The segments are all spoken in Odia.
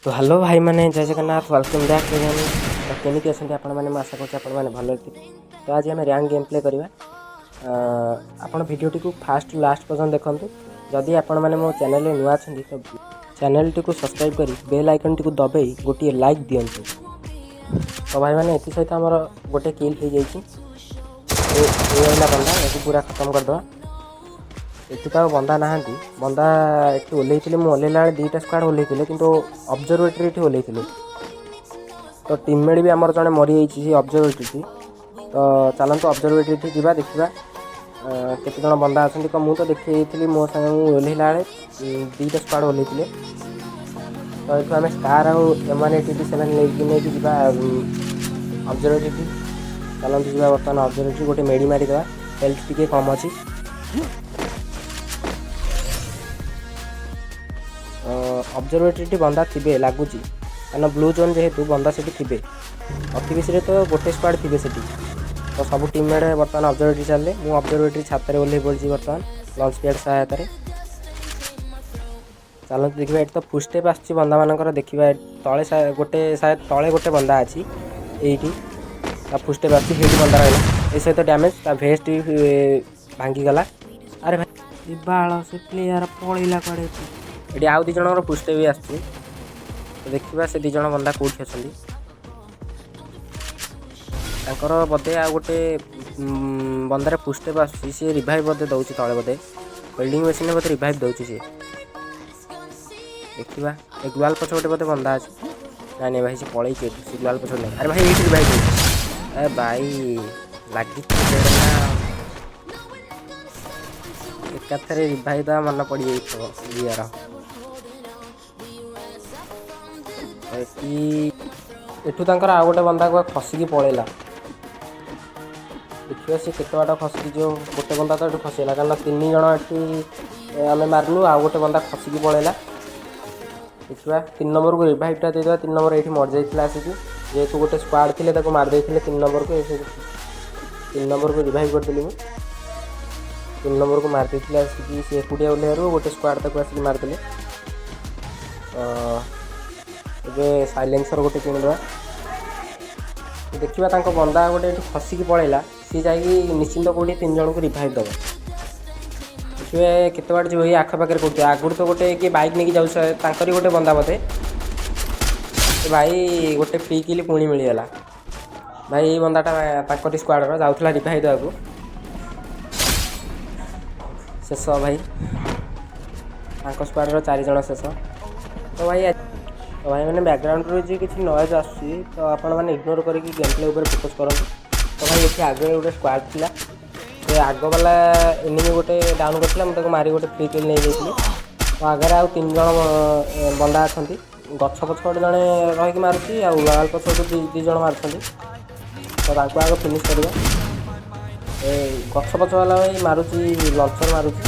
ତ ହ୍ୟାଲୋ ଭାଇମାନେ, ଜୟ ଜଗନ୍ନାଥ, welcome back again. ତ କେମିତି ଅଛନ୍ତି ଆପଣମାନେ? ମୁଁ ଆଶା କରୁଛି ଆପଣମାନେ ଭଲରେ ଥିବେ। ତ ଆଜି ଆମେ ର୍ୟାଙ୍କ ଗେମ୍ ପ୍ଲେ କରିବା। ଆପଣ ଭିଡ଼ିଓଟିକୁ ଫାଷ୍ଟ ଲାଷ୍ଟ ପର୍ଯ୍ୟନ୍ତ ଦେଖନ୍ତୁ। ଯଦି ଆପଣମାନେ ମୋ ଚ୍ୟାନେଲରେ ନୂଆ ଅଛନ୍ତି, ତ ଚ୍ୟାନେଲଟିକୁ ସବସ୍କ୍ରାଇବ୍ କରି ବେଲ୍ ଆଇକନ୍ଟିକୁ ଦବାଇ ଗୋଟିଏ ଲାଇକ୍ ଦିଅନ୍ତୁ। ତ ଭାଇମାନେ, ଏଥିସହିତ ଆମର ଗୋଟେ କିଲ୍ ହେଇଯାଇଛି। ଏ ରହିଲା ବନ୍ଦା, ଏକୁ ପୁରା ଖତମ କରିଦେବା। ଏଠି ତ ଆଉ ବନ୍ଦା ନାହାନ୍ତି। ବନ୍ଦା ଏଠି ଓହ୍ଲେଇଥିଲେ, ମୁଁ ଓହ୍ଲେଇଲା ବେଳେ ଦୁଇଟା ସ୍କ୍ୱାଡ଼ ଓହ୍ଲେଇଥିଲେ, କିନ୍ତୁ ଅବଜର୍ଭେଟରୀ ଏଠି ଓହ୍ଲେଇଥିଲେ। ତ ଟିମମେଟ୍ ବି ଆମର ଜଣେ ମରିଯାଇଛି ସେ ଅବଜର୍ଭେଟରୀଠି। ତ ଚାଲନ୍ତୁ, ଅବଜର୍ଭେଟରୀଠି ଯିବା, ଦେଖିବା କେତେ ଜଣ ବନ୍ଦା ଅଛନ୍ତି କ'ଣ। ମୁଁ ତ ଦେଖିଥିଲି, ମୋ ସାଙ୍ଗେ ମୁଁ ଓହ୍ଲେଇଲା ବେଳେ ଦୁଇଟା ସ୍କ୍ୱାଡ଼ ଓହ୍ଲେଇଥିଲେ। ତ ଏଠୁ ଆମେ ସ୍କାର ଆଉ M187 ନେଇକି ନେଇକି ଯିବା ଅବଜର୍ଭେଟରୀଠି। ଚାଲନ୍ତୁ ଯିବା ବର୍ତ୍ତମାନ ଅବଜର୍ଭେଟରୀ। ଗୋଟେ ମେଡ଼ି ମାରିଦେବା, ହେଲ୍ଥ ଟିକେ କମ୍ ଅଛି। ଅବଜର୍ଭେଟରୀଠି ବନ୍ଦା ଥିବେ ଲାଗୁଛି, କାରଣ ବ୍ଲୁ ଜୋନ୍ ଯେହେତୁ ବନ୍ଦା ସେଠି ଥିବେ। ଅତି ବେଶୀରେ ତ ଗୋଟେ ସ୍କ୍ୱାଡ଼ ଥିବେ ସେଠି। ତ ସବୁ ଟିମମେଟ୍ ବର୍ତ୍ତମାନ ଅବଜର୍ଭେଟରୀ ଚାଲିଲେ। ମୁଁ ଅବଜର୍ଭେଟରୀ ଛାତରେ ଓହ୍ଲେଇ ପଡ଼ିଛି ବର୍ତ୍ତମାନ ଲଞ୍ଚ ପ୍ୟାଡ୍ ସହାୟତାରେ। ଚାଲନ୍ତୁ ଦେଖିବା, ଏଠି ତ ଫୁଟ୍ ଷ୍ଟେପ୍ ଆସୁଛି ବନ୍ଦାମାନଙ୍କର। ଦେଖିବା ତଳେ ଗୋଟେ ସାୟଦ ତଳେ ଗୋଟେ ବନ୍ଦା ଅଛି ଏଇଠି, ତା ଫୁଟ୍ ଷ୍ଟେପ୍ ଆସୁଛି। ସେଇଠି ବନ୍ଦା ରହିଲା। ଏ ସହିତ ଡ୍ୟାମେଜ୍, ତା ଭେଷ୍ଟ ବି ଭାଙ୍ଗିଗଲା। ଆରେ ଭାଇ, ବାଳ, ସେ ପ୍ଲେୟାର ପଳେଇଲା କୁଆଡ଼େ ଏଠି? ଏଠି ଆଉ ଦୁଇ ଜଣଙ୍କର ଫୁଟ୍ ଷ୍ଟେପ୍ ବି ଆସୁଛି। ତ ଦେଖିବା ସେ ଦୁଇ ଜଣ ବନ୍ଦା କେଉଁଠି ଅଛନ୍ତି। ତାଙ୍କର ବୋଧେ ଆଉ ଗୋଟେ ବନ୍ଦାରେ ଫୁଟ୍ ଷ୍ଟେପ୍ ଆସୁଛି। ସିଏ ରିଭାଇଭ୍ ବୋଧେ ଦେଉଛି ତଳେ, ବୋଧେ ୱେଲ୍ଡିଂ ମେସିନ୍ରେ ବୋଧେ ରିଭାଇଭ୍ ଦେଉଛି ସିଏ। ଦେଖିବା, ଏ ଗ୍ଲୋୱାଲ୍ ପଛ ଗୋଟେ ବୋଧେ ବନ୍ଦା ଅଛି। ନାଇଁ ନାଇଁ ଭାଇ, ସେ ପଳେଇଛି ଏଠୁ। ସେ ଗ୍ଲୋୱାଲ୍ ପଛ ନାହିଁ। ଆରେ ଭାଇ, ଏଇଠି ରିଭାଇଭ୍ ଦେଉଛି। ଏ ଭାଇ, ଲାଗିଛି ନା, ଏକାଥରେ ରିଭାଇଭ୍ ଦେବା ମନେ ପଡ଼ିଯାଇଥିବ ଇଏର। ଏଠି ଏଠୁ ତାଙ୍କର ଆଉ ଗୋଟେ ବନ୍ଦାକୁ ଖସିକି ପଳେଇଲା। ଦେଖିବା ସେ କେତେ ବାଟ ଖସିକି ଯିବ। ଗୋଟେ ବନ୍ଦା ତ ଏଠୁ ଖସିଗଲା, କାରଣ ତିନି ଜଣ ଏଠି ଆମେ ମାରିଲୁ, ଆଉ ଗୋଟେ ବନ୍ଦା ଖସିକି ପଳେଇଲା। ଦେଖିବା, ତିନି ନମ୍ବରକୁ ରିଭାଇଭ୍ଟା ଦେଇଦେବା। ତିନି ନମ୍ବର ଏଇଠି ମରିଯାଇଥିଲା ଆସିକି। ଯେହେତୁ ଗୋଟେ ସ୍କ୍ୱାଡ଼ ଥିଲେ, ତାକୁ ମାରି ଦେଇଥିଲେ ତିନି ନମ୍ବରକୁ। ତିନି ନମ୍ବରକୁ ରିଭାଇଭ୍ କରିଦେଲି ମୁଁ। ତିନି ନମ୍ବରକୁ ମାରି ଦେଇଥିଲେ ଆସିକି। ସେ ଏକୁଟିଆ ଓହ୍ଲେଇବାରୁ ଗୋଟେ ସ୍କ୍ୱାଡ଼ ତାକୁ ଆସିକି ମାରିଦେଲେ। ତ ଏବେ ସାଇଲେନ୍ସର ଗୋଟେ କିଣିଦେବା। ଦେଖିବା, ତାଙ୍କ ବନ୍ଦା ଗୋଟେ ଏଠୁ ଖସିକି ପଳେଇଲା। ସିଏ ଯାଇକି ନିଶ୍ଚିନ୍ତ କେଉଁଠି ତିନି ଜଣଙ୍କୁ ରିଭାଇଭ୍ ଦେବ। ଦେଖିବେ କେତେ ବାଟ ଯିବ। ଏଇ ଆଖପାଖରେ କେଉଁଠି ଆଗରୁ ତ ଗୋଟେ କିଏ ବାଇକ୍ ନେଇକି ଯାଉଛି, ତାଙ୍କରି ଗୋଟେ ବନ୍ଦା ବୋଧେ। ଏ ଭାଇ, ଗୋଟେ ଫ୍ରି କିଲ୍ ପୁଣି ମିଳିଗଲା ଭାଇ। ଏଇ ବନ୍ଦାଟା ତାଙ୍କରି ସ୍କ୍ୱାଡ଼ର ଯାଉଥିଲା ରିଭାଇଭ୍ ଦେବାକୁ। ଶେଷ ଭାଇ, ତାଙ୍କ ସ୍କ୍ୱାଡ଼ର ଚାରି ଜଣ ଶେଷ। ତ ଭାଇମାନେ, ବ୍ୟାକଗ୍ରାଉଣ୍ଡରୁ ଯେ କିଛି ନଏଜ୍ ଆସୁଛି, ତ ଆପଣମାନେ ଇଗ୍ନୋର କରିକି ଗେମ୍ ପ୍ଲେ ଉପରେ ଫୋକସ୍ କରନ୍ତୁ। ତ ଭାଇ, ଏଠି ଆଗରେ ଗୋଟେ ସ୍କ୍ୱାଡ଼ ଥିଲା। ସେ ଆଗବାଲା ଏନିମି ଗୋଟେ ଡାଉନ୍ କରିଥିଲା, ମୁଁ ତାକୁ ମାରି ଗୋଟେ ଫ୍ରି କିଲ୍ ନେଇଯାଇଥିଲି। ତ ଆଗରେ ଆଉ ତିନି ଜଣ ବନ୍ଦା ଅଛନ୍ତି। ଗଛ ପଛପଟେ ଜଣେ ରହିକି ମାରୁଛି, ଆଉ ୱାଲ୍ ପଛପଟେ ଦୁଇ ଜଣ ମାରୁଛନ୍ତି। ତ ତାଙ୍କୁ ଆଗ ଫିନିଶ୍ କରିବା। ଏ ଗଛ ପଛ ବାଲା ଭାଇ ମାରୁଛି, ଲଞ୍ଚର ମାରୁଛି।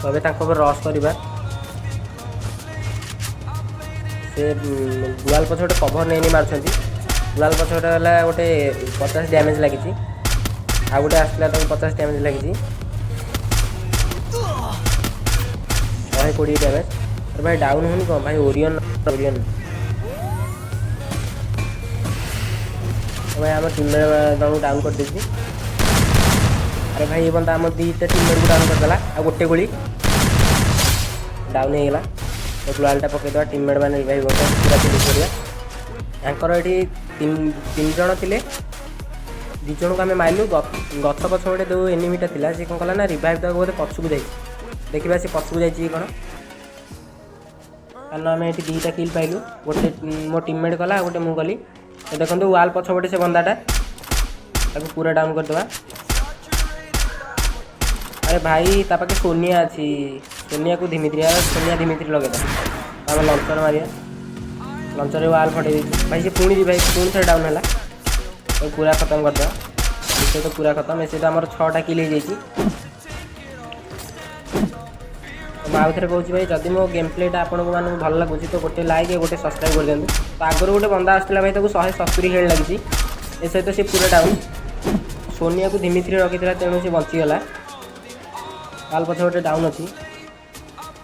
ତ ଏବେ ତାଙ୍କ ଉପରେ ରସ୍ କରିବା। ସେ ଗୁଆଲ ପଛ ଗୋଟେ କଭର ନେଇ ନେଇ ମାରୁଛନ୍ତି। ଗୁଆଲ ପଛ ଗୋଟେ ହେଲା, ଗୋଟେ 50 ଡ୍ୟାମେଜ୍ ଲାଗିଛି। ଆଉ ଗୋଟେ ଆସିଥିଲା, ତାକୁ 50 ଡ୍ୟାମେଜ୍ ଲାଗିଛି, 120 ଡ୍ୟାମେଜ୍। ଆରେ ଭାଇ, ଡାଉନ୍ ହଉନି କ'ଣ ଭାଇ? Orion, Orion. ତ ଭାଇ, ଆମ ଟିମମେଟ୍ ଜଣକୁ ଡାଉନ୍ କରିଦେଇଛି। ଆରେ ଭାଇ, ଏ ବନ୍ଦା ଆମ ଦୁଇଟା ଟିମମେଟ୍କୁ ଡାଉନ୍ କରିଦେଲା। ଆଉ ଗୋଟେ ଗୁଳି, ଡାଉନ୍ ହେଇଗଲା। ତ ଗ୍ଲୋୱାଲ୍ଟା ପକାଇଦେବା, ଟିମମେଟ୍ ମାନେ ରିଭାଇଭ୍ କରୁଛନ୍ତି। ପୁରା ଫିନିଶ୍ କରିବା। ତାଙ୍କର ଏଠି ତିନି ଜଣ ଥିଲେ, ଦୁଇ ଜଣକୁ ଆମେ ମାରିଲୁ। ଗଛ ପଛ ଗୋଟେ ଯେଉଁ ଏନିମିଟା ଥିଲା, ସେ କ'ଣ କଲା ନା ରିଭାଇଭ୍ ଦେବାକୁ ବୋଧେ ପଛକୁ ଯାଇଛି। ଦେଖିବା ସେ ପଛକୁ ଯାଇଛି କି କ'ଣ, କାରଣ ଆମେ ଏଠି ଦୁଇଟା କିଲ୍ ପାଇଲୁ। ଗୋଟେ ମୋ ଟିମମେଟ୍ କଲା, ଆଉ ଗୋଟେ ମୁଁ କଲି। ତ ଦେଖନ୍ତୁ, ୱାଲ୍ ପଛପଟେ ସେ ବନ୍ଦାଟା, ତାକୁ ପୁରା ଡାଉନ୍ କରିଦେବା। ଆରେ ଭାଇ, ତା ପାଖେ ସୋନିଆ ଅଛି। ସୋନିଆକୁ ଧିମିତ୍ରି, ସୋନିଆ ଧିମିତ୍ରି ଲଗେଇଦେବା। ଆମେ ଲଞ୍ଚର ମାରିବା। ଲଞ୍ଚରରେ ୱାଲ୍ ଫଟେଇ ଦେଇଛୁ ଭାଇ। ସେ ପୁଣି ଭାଇ ପୁଣି ଥରେ ଡାଉନ୍ ହେଲା। ତାକୁ ପୁରା ଖତମ କରିଦେବା। ଏ ସହିତ ପୁରା ଖତମ। ଏ ସହିତ ଆମର ଛଅଟା କିଲ୍ ହେଇଯାଇଛି। ତ ମୁଁ ଆଉ ଥରେ କହୁଛି ଭାଇ, ଯଦି ମୋ ଗେମ୍ ପ୍ଲେଟା ଆପଣଙ୍କୁ ମାନଙ୍କୁ ଭଲ ଲାଗୁଛି, ତ ଗୋଟେ ଲାଇକ୍, ଗୋଟେ ସବସ୍କ୍ରାଇବ୍ କରିଦିଅନ୍ତୁ। ତ ଆଗରୁ ଗୋଟେ ବନ୍ଦା ଆସୁଥିଲା ଭାଇ, ତାକୁ 170 ହେଡ଼୍ ଲାଗିଛି। ଏ ସହିତ ସେ ପୁରା ଡାଉନ୍। ସୋନିଆକୁ ଧିମିତ୍ରି ରଖିଥିଲା, ତେଣୁ ସେ ବଞ୍ଚିଗଲା। କାଲ ପଛ ଗୋଟେ ଡାଉନ୍ ଅଛି।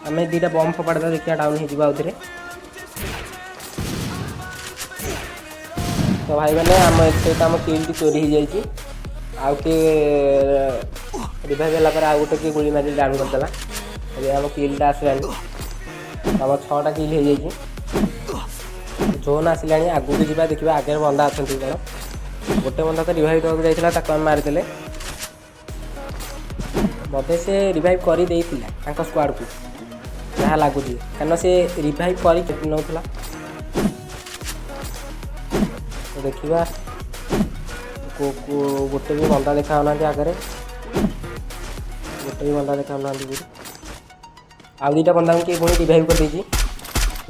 ଆମେ ଦୁଇଟା ବମ୍ ଫୋପାଡ଼ି ଦେବା, ଦେଖିବା ଡାଉନ୍ ହେଇଯିବ ଆଉଥରେ। ତ ଭାଇମାନେ, ଆମ ସହିତ ଆମ କିଲ୍ଟି ଚୋରି ହେଇଯାଇଛି। ଆଉ କିଏ ରିଭାଇଭ୍ ହେଲା ପରେ ଆଉ ଗୋଟେ କିଏ ଗୁଳି ମାରି ଡାଉନ୍ କରିଦେଲା। ଏବେ ଆମ କିଲ୍ଟା ଆସିଲାନି। ଆମ ଛଅଟା କିଲ୍ ହେଇଯାଇଛି। ଜୋନ୍ ଆସିଲାଣି, ଆଗକୁ ଯିବା, ଦେଖିବା ଆଗରେ ବନ୍ଦା ଅଛନ୍ତି କ'ଣ। ଗୋଟେ ବନ୍ଦା ତ ରିଭାଇଭ୍ ଦେବାକୁ ଯାଇଥିଲା, ତାକୁ ଆମେ ମାରିଦେଲେ। ବୋଧେ ସେ ରିଭାଇଭ୍ କରିଦେଇଥିଲା ତାଙ୍କ ସ୍କ୍ୱାଡ଼କୁ, ଯାହା ଲାଗୁଛି, କାରଣ ସେ ରିଭାଇଭ୍ କରି ନେଉଥିଲା। ତ ଦେଖିବା, ଗୋଟେ ବି ବନ୍ଦା ଦେଖା ହେଉନାହାନ୍ତି ଆଗରେ, ଗୋଟେ ବି ବନ୍ଦା ଦେଖା ହେଉନାହାନ୍ତି କୋଉଠି। ଆଉ ଦୁଇଟା ବନ୍ଦାଙ୍କୁ କିଏ ପୁଣି ରିଭାଇଭ୍ କରିଦେଇଛି।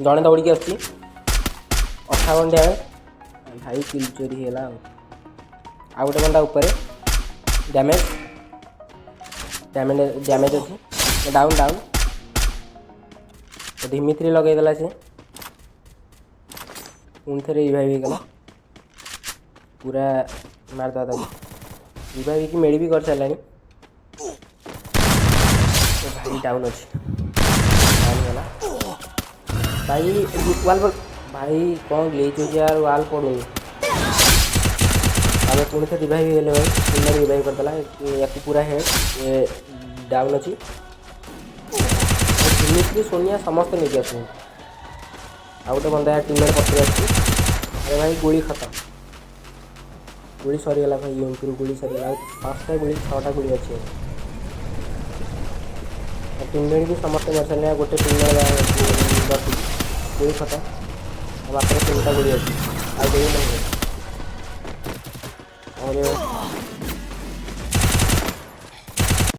ଜଣେ ଦୌଡ଼ିକି ଆସୁଛି। 58 ଡ୍ୟାମେଜ୍ ଭାଇ, କିଲ୍ ଚୋରି ହେଇଗଲା। ଆଉ ଆଉ ଗୋଟେ ବନ୍ଦା ଉପରେ, ଡ୍ୟାମେଜ୍ ଡ୍ୟାମେଜ୍ ଡ୍ୟାମେଜ୍ ଅଛି, ଡାଉନ୍ ଡାଉନ୍। ଧିମିଥ୍ରୀ ଲଗେଇଦେଲା ସେ, ପୁଣି ଥରେ ରିଭାଇଭ୍ ହେଇଗଲା। ପୁରା ମାରିଦେବା ତାକୁ। ରିଭାଇଭ୍ ହେଇକି ମେଡ଼ି ବି କରିସାରିଲାଣି। ଭାଇ ଡାଉନ୍ ଅଛି, ଡାଉନ୍ ଗଲା ଭାଇ। ୱାଲ୍ ଭାଇ, କ'ଣ ଗ୍ଲିଚ୍ ହେଉଛି ୟାର, ୱାଲ୍ ପଡ଼ୁନି। ଆମେ ପୁଣି ଥରେ ରିଭାଇଭ୍ ହେଇଗଲେ ଭାଇ। ଟିମମେଟ୍ ରିଭାଇଭ୍ କରିଦେଲା ୟାକୁ। ପୁରା ହେଡ଼୍, ଡାଉନ୍ ଅଛି। ଦିମିତ୍ରି, ସୋନିଆ ସମସ୍ତେ ନେଇକି ଆସୁଛନ୍ତି। ଆଉ ଗୋଟେ ବନ୍ଦା ଟିମମେଟ୍ ପଛରେ ଆସିଛି। ଆରେ ଭାଇ, ଗୁଳି ଖତମ, ଗୁଳି ସରିଗଲା ଭାଇ। ୟୁଏମ୍ପିରୁ ଗୁଳି ସରିଗଲା। ଆଉ ପାଞ୍ଚଟା ଗୁଳି, ଛଅଟା ଗୁଳି ଅଛି। ଆଉ ଟିମମେଟ୍ ବି ସମସ୍ତେ ମରିସାରିଲେଣି, ଆଉ ଗୋଟେ ଟିମମେଟ୍ ବସିଛି। ଗୁଳି ଖତମ, ଆଉ ମାତ୍ର ତିନିଟା ଗୁଳି ଅଛି, ଆଉ ଗୁଳି ନାହିଁ। କରିବା